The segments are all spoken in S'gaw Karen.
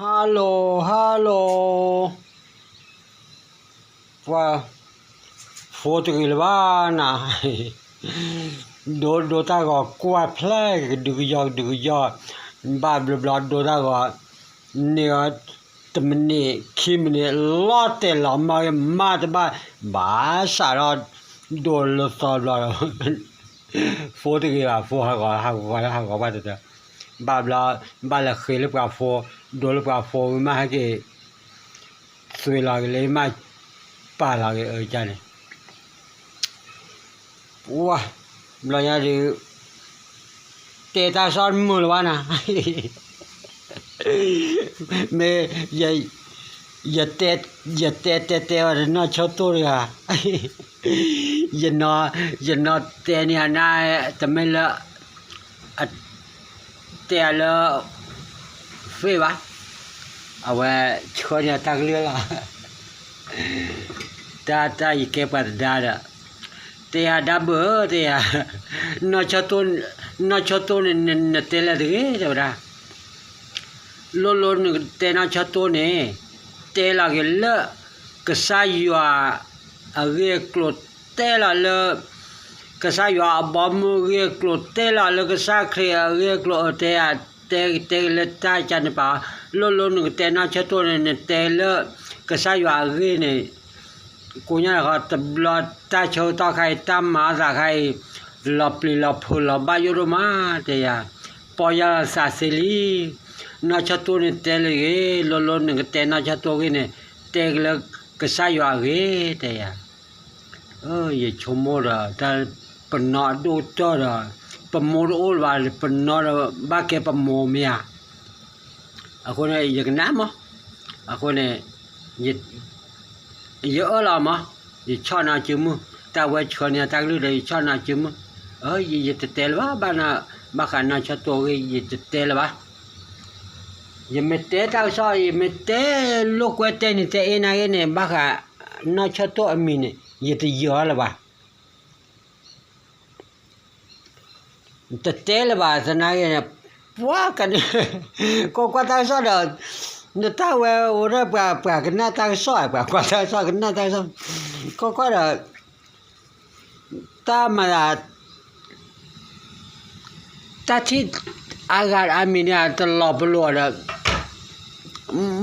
Hello hello, ပှၤ ဖိတဂ့ၤလၢၤဘၣ်နၤ, ဒိဒိတၢ်ဂီၤကွၢ်ဖျဲၣ်ကဒုကယီကဒုကယီ, ဘၣ်ဘျီဘျီဒိတၢ်ဂီၤ, န့ၣ်အီၤ တမံးနံးခံမံးနံး လီၤတဲာ်လီၤမၢ်ဂ့ၤ မၤတဘၣ်, ဘၣ်ဆၣ်ဒီး ဒိလၢသီဘျီဒီး ဖိတဂ့ၤဘၣ် ဖိဟးဂီၤဟးဂီၤလၢဟးဂီၤဘၣ်တတၢၢ်, ဘၣ်ဘျီ ဘၣ်လဲၤဃ့လၢပှၤဖိ, ဒိလၢပှၤဖိဝံၤမးဟဲက့ၤ သွံၣ်လီၤက့ၤလၢမး ပာ်လီၤက့ၤအၢကၢန့ၣ် ပှၤ ဘျီညါဒုး တဲတၢ်ကစီၣ်တမုာ်လၢၤဘၣ်နၤ, မ့ၢ် ယ ယတဲတဲတဲအီၤတနီၢ်ဆိတိၢ်တဂၤ, ယနီၢ် ယနီၢ်တဲန့ၢ်အနၢ် တမ့ၢ်လၢ တဲအလၢ သ့ၣ်ဘၣ်, အဝဲဆှၢန့ၢ်တၢ်ကလုၢ်လီၤ, တၢ်တၢ်ယကဲပှၤသဒါဒီး, တဲယၤဒၣ်ဘၢၣ်တဲယၤ, နီၢ်ဆိတိၢ်န့ၣ် နတဲလၢတဂ့ၤတဲဝဲဒၣ် လိၤလိၤနကတဲနီၢ်ဆိတိၢ်န့ၣ်, တဲလီၤက့ၤလၢ ကစၢ်ယွၤ အဂ့ၢ်အကျိၤတဲလီၤလၢ ကစၢ်ယွၤအဘီမုၢ်အဂ့ၢ်အကျိၤတဲလီၤလၢကစၢ်ခရံာ်အဂ့ၢ်အကျိၤအတဲယၤ, တဲတဲက့ၤလၢတၢ်ကန့ၣ်ပာ်, လိၤလိၤနကတဲနီၢ်ဆိတိၢ်န့ၣ် နတဲလၢ ကစၢ်ယွၤအဂ့ၢ်န့ၣ် ကိးညါတခီ တဘျီတၢ်ဆၢကတီၢ်ခါအံၤ တၢ်မၤအသးခါအံၤ လီၤပျံၤလီၤဖုးလီၤဘၣ်ယိၣ်ဒိၣ်မး တဲယၤ, ပီၢ်ယၢ်လီၤသးသ့လံ, နီၢ်ဆိတိၢ်န့ၣ်တဲလၢဂ့ၤ, လိၤလိၤနကတဲနီၢ်ဆိတိၢ်ဂ့ၢ်န့ၣ် တဲက့ၤလၢကစၢ်ယွၤအဂ့ၢ် တဲယၤ, ယဆိကမိၣ်ဒီး တၢ်ပနီၣ်အဒိၣ်ကတၢၢ်ဒီး ပမိၢ်တအိၣ်လၢၤဘၣ် ပနီၣ်ဒီးဘၣ်ကဲပမိၢ်မ့ၢ်ဧါ အဃိန့ၣ် ယကနၣ်မး, အဃိန့ၣ် ယအၢၣ်လီၤမး, ယဆီၣ်နီၤစုမုၢ်, တၢ်ဝဲဆှၢန့ၢ်တၢ်ကလုၢ်ဒီး ယဆီၣ်နီၤစုမုၢ်, ယတတဲလၢၤဘၣ်, ဘၣ်ဃးနီၢ်ဆိတိၢ်ဂ့ၢ် ယတတဲလၢၤဘၣ်, ယမ့ၢ်တဲတၢ်ကစီၣ် ယမ့ၢ်တဲလိာ်ကွဲတဲနံၤတဲအ့နၤဂ့ၤန့ၣ် ဘၣ်ဃးနီၢ်ဆိတိၢ်အမံၤန့ၣ် ယတယၢၤလၢၤဘၣ် တတဲလၢၤဘၣ်သနာ်က့န့ၣ်, ပှၤကန့ၣ်, ကွၢ်ကွၢ်တၢ်ကစီၣ်ဒီး, နတၢ်ဝဲအိၣ်ဒီးပှၤ ပှၤကနၣ်တၢ်ကစီၣ်, ပှၤကွၢ်တၢ်ကစီၣ်ကနၣ်တၢ်ကစီၣ်, ကွၢ်ကွၢ်ဒီး, တၢ်မၤသး တၢ်ထံၣ်အါဂၤအမံၤန့ၣ် တလီၤပလိာ်ဒီး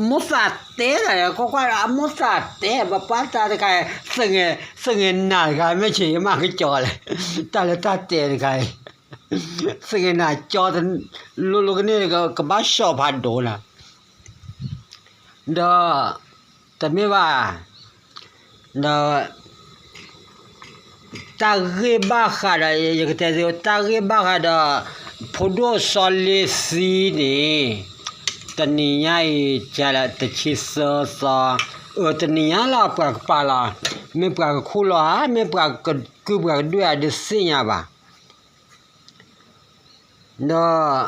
မိၣ်သးတဲတၢ် ကွၢ်ကွၢ်ဒီး အမိၣ်သးတဲ ပပှၤတၢ်တခါ သငယ်နၤတခါ မ့ၢ်ဆ့ၣ်ယမၤကကၠီလဲၣ် တၢ်လၢတၢ်တဲတခါအံၤ သငယ်နၤကၠီ လိၤလိၤကန့ၣ် ကဘၣ်စီၤဖးဒိၣ်နၤ ဒီး တမ့ၢ်ဘၣ် ဒီး တၢ်ဂ့ၢ်ဘၣ်ဃးဒီး ယကတဲသု တၢ်ဂ့ၢ်ဘၣ်ဃးဒီး ဖိဒိၣ်စီၤလ့ၤသံန့ၣ် တနံၤညါအံၤ ကလၢတဆံသၢသီ အၢ တနံၤညါလီၤ ပှၤကပာ်လီၤ မ့ၢ်ပှၤကခူၣ်လီၤဧါ မ့ၢ်ပှၤကကုၢ်ပှၤကဒွဲၣ်ဧါ တသ့ၣ်ညါဘၣ် ဒီး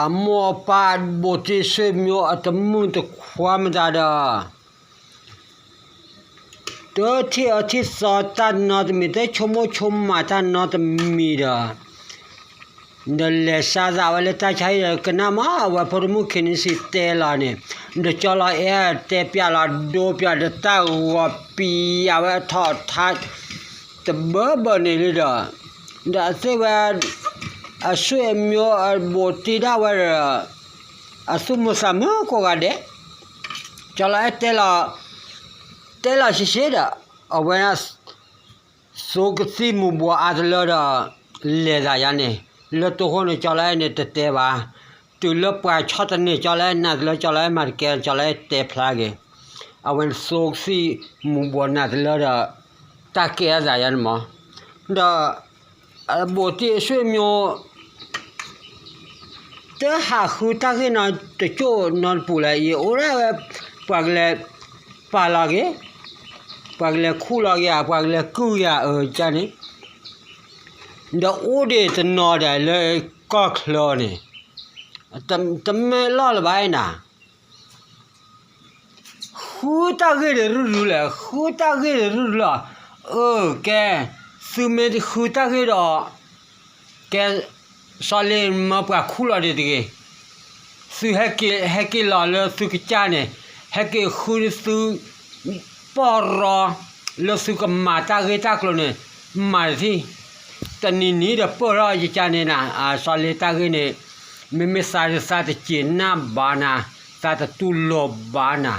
အမိၢ်အပၢ် ဘိးတ့ၢ်ဆွေမျိုး အတမုၣ်တခွါမတၤဒီး တထံၣ်အထံၣ်သီတၢ်နီတမံၤ တဆိကမိၣ်ဆိကမးတၢ်နီတမံၤဒီး ဒီးလဲၤစါသးဝဲလၢတၢ်ဆါဟံၣ်ဒီး ကနၣ်မး အဝဲဖိတမုၣ် ခံနံၣ်ဆံ တဲလီၤန့ၣ် ဒီးကၠီလီၤအဲၣ်တဲပၠးလီၤ ဒိပၠးဒီးတၢ်ဂီၤပံၤအဝဲအထီၣ်ထါ တဘၢဘၢန့ၣ်လံဒီး ဒီးအသ့ၣ်ဝဲ အဆွေမျိုး အဘိးတ့ၢ်ဒၣ်ဝဲဒီး အသူၣ်မုာ်သးမုာ်ကိးဂၤဒဲး ကၠီလီၤအဲၣ်တဲလီၤ တဲလီၤရှဲရှဲဒီး အဝဲ သိကသံၣ်မူၤဘှီးအါတလၢဒီး လဲၤသးယါန့ၣ် လၢတိခိၣ်န့ၣ် ကၠီလီၤအဲၣ်န့ၣ် တတဲဘၣ် တုၤလၢပှၤဆီၣ်တန့ၢ် ကၠီလီၤအဲၣ်နာ်တလၢ ကၠီလီၤအဲၣ်မၤတကဲ ကၠီလီၤအဲၣ်တဲဖျါက့ၤ အဝဲသိကသံၣ်မူၤဘှီးနာ်တလၢဒီး တၢ်ကဲအသးယါန့ၣ်မး ဒီး အဘိးတ့ၢ်အဆွေမျိုး တဟးဃုတၢ်ဂ့ၢ်နီတကၠိၢ်နီတပူၤလဲၣ် ယအိၣ်ဒၣ်ဝဲ ပှၤကလဲၤပာ်လီၤက့ၤ ပှၤကလဲၤခူၣ်လီၤက့ၤဧါ ပှၤကလဲၤကုၢ်က့ၤဧါ အၢကန့ၣ် ဒီးအိၣ်ဒံးတနီၤဒၣ်လၢကီၢ်ချၢန့ၣ် တမ့ၢ်လီၢ်လၢၤဘၣ်နၤ ဃုတၢ်ဂ့ၢ်ဒီးရုၢ်ရုၢ်လဲၣ် ဃုတၢ်ဂ့ၢ်ဒီးရုၢ်ရုၢ်လီၤ အၢ ကဲ သုမ့ၢ်တဃုတၢ်ဂ့ၢ်ဒီး ကဲ စီၤလ့ၤမၢပှၤခူၣ်လီၤဒံးတဂ့ၤ သုဟဲက့ၤ ဟဲက့ၤလီၤလၢသုကစၢ်န့ၣ်, ဟဲက့ၤဃုသု ပီၢ်ရီ လၢသုကမၤတၢ်ဂ့ၢ်တၢ်ကျိၤန့ၣ်, မၤတထံၣ်, တနံၤနံၤဒီးပၢၢ်ထီၣ်ယကါန့ၣ်နၤ, စီၤလ့တၢ်ဂ့ၢ်န့ၣ်, မ့မ့ၢ်သးဒုးသးတစံးနၢ်ဘၣ်နၤ, သးတတူၢ်လိာ်ဘၣ်နၤ,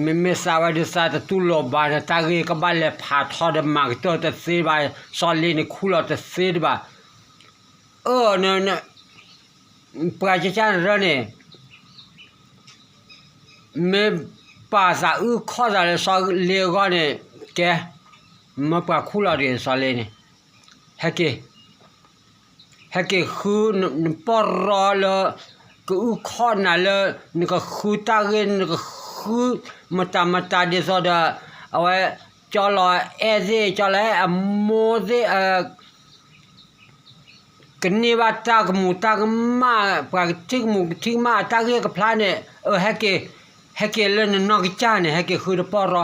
မ့မ့ၢ်သးဝဲဒုးသးတတူၢ်လိာ်ဘၣ်နၤ, တၢ်ဂ့ၢ်ကဘၣ်လဲၤဖးထီဒီးမၤကတၢၢ်တသ့ဘၣ်, စီၤလ့န့ၣ်ခူၣ်လီၤတသ့တဘၣ်, အၢ ပှၤကစၢ်န့ၣ်, မ့ၢ်ပာ်သးအုၣ်ခီၣ်သးလၢစီၤလ့အဂီၢ်န့ၣ်, ကဲ, မၢပှၤခူၣ်လီၤဒ်စီၤလ့န့ၣ်, ဟဲက့ၤ, ဟဲက့ၤဃုနပီၢ်ရီလၢ ကအုၣ်ခီၣ်နၤလၢ နကဃုတၢ်ဂ့ၢ် နကဃုမတၤမတၤဒ်သိးဒီး အဝဲ ကၠီလီၤအဲၣ်သ့ၣ် ကၠီလီၤအဲၣ်အမိၢ်သ့ၣ် ကန့ၢ်ဘၣ်တၢ်ကမူးတၢ်ကမၣ် ပှၤကထံၣ်ကမူးကထံၣ်ကမၣ်အတၢ်ဂ့ၢ်ကဖျါန့ၣ်, ဟဲက့ၤ, ဟဲက့ၤလၢနနီၢ်ကစၢ်န့ၣ် ဟဲက့ၤဃုနပီၢ်ရီ,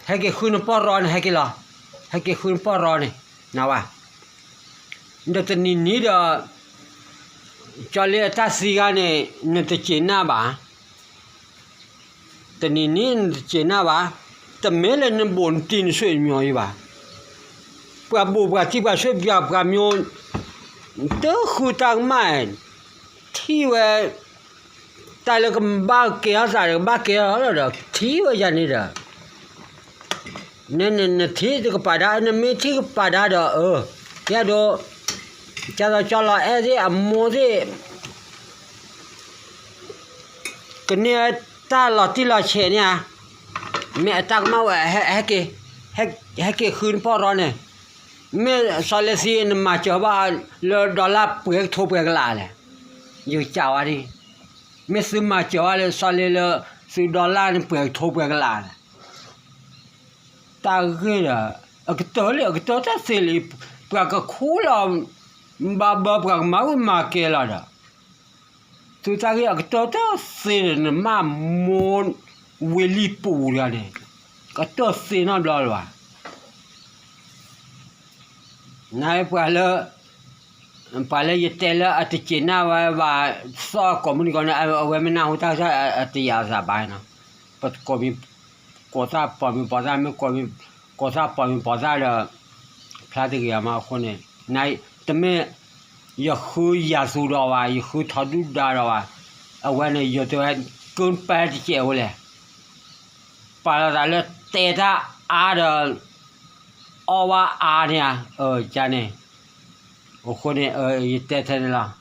ဟဲက့ၤဃုနပီၢ်ရီန့ၣ် ဟဲက့ၤလီၤ, ဟဲက့ၤဃုနပီၢ်ရီန့ၣ်, နဝဲ, ဒီးတနံၤနံၤဒီး ကၠီလ့အတၢ်သံဂၤန့ၣ် နတစံးနၢ်ဘၣ် တနံၤနံၤနတစံးနၢ်ဘၣ်, တမ့ၢ်လၢနဘူးနတံၢ်နဆွေမျိုးအံၤဘၣ်, ပှၤဘူးပှၤတံၢ်ပှၤဆွေမျိုးပှၤမျိုး, တဃုတၢ်ကမၣ်, ထံၣ်ဝဲ, တၢ်လၢကဘၣ်ကဲထီၣ်သးဒီးကဘၣ်ကဲထီၣ်လီၤဒီး ထံၣ်ဝဲယၤန့ၣ်ဒီး နထံၣ်တကပၤဒါ နမ့ၢ်ထံၣ်ကပၤဒါဒီး အၢ, ယဲဒိး, ကၢ်သိးကၠီလီၤအဲၣ်သ့ၣ်အမိၢ်သ့ၣ် ကန့ၢ်တၢ်လီၤတံၢ်လီၤဆဲးန့ၣ်ဧါ, မ့ၢ်အတၢ်ကမၣ်ဝဲ, ဟဲက့ၤဃုနပီၢ်ရီန့ၣ်, မ့ၢ်စီၤလ့သံနမၤစၢၤဘၣ်လၢ dollar ပှဲၤကထိပှဲၤကလးလဲၣ်, ယကစံးဝဲဒ်, မ့ၢ်သုမၤစၢၤဘၣ်လၢစီၤလ့လၢ သု dollar န့ၣ်ပှဲၤကထိပှဲၤကလးလဲၣ် တၢ်ဂ့ၢ်ဒီး အကတၢၢ်လံအကတၢၢ်တသ့လံ, ပှၤကခူၣ်လီၤ ဘၣ်ဘၢပှၤကမၤဝံၤမၤကဲလီၤဒီး, သုတၢ်ဂ့ၢ်အကတၢၢ်တသ့ဒီး နမၢမိၢ်ဝ့ၤလံပူၤတဂၤန့ၣ်, ကတၢၢ်သ့နီတဘျီလၢၤဘၣ် နပှၤလၢ, ပှၤလၢယတဲလၢအတစံးနၢ်ဝဲဘၣ်, သီၣ်ကိးမုၢ်နံၤကိးန့ၣ် အဝဲမ့ၢ်နၢ်ဟူတၢ်ကစီၣ်အတယာ်အသးဘၣ်နီၤ, ပကိးမံၤ, ကိးသၣ်ပိာ်မံၤပိာ်သၣ်မ့ၢ်ကိးမံၤ, ကိးသၣ်ပိာ်မံၤပိာ်သၣ်ဒီး, ဖျါတဂ့ၤအမးအဃိန့ၣ်, န, တမ့ၢ်, ယဃုယၤသူဒီးဘၣ် ယဃုထီဒုၣ်ဒါဒီးဘၣ်, အဝဲန့ၣ်ယတဲဝဲ, ကုၢ်ပဲတစဲးအိၣ်လဲၣ် ပာ်လီၤသးလၢတဲတၢ်အါဒီး, အီၣ်ဝါအါန့ၣ်ဧါ, ကန့ၣ်, အဃိန့ၣ်, ယတဲထဲန့ၣ်လီၤ,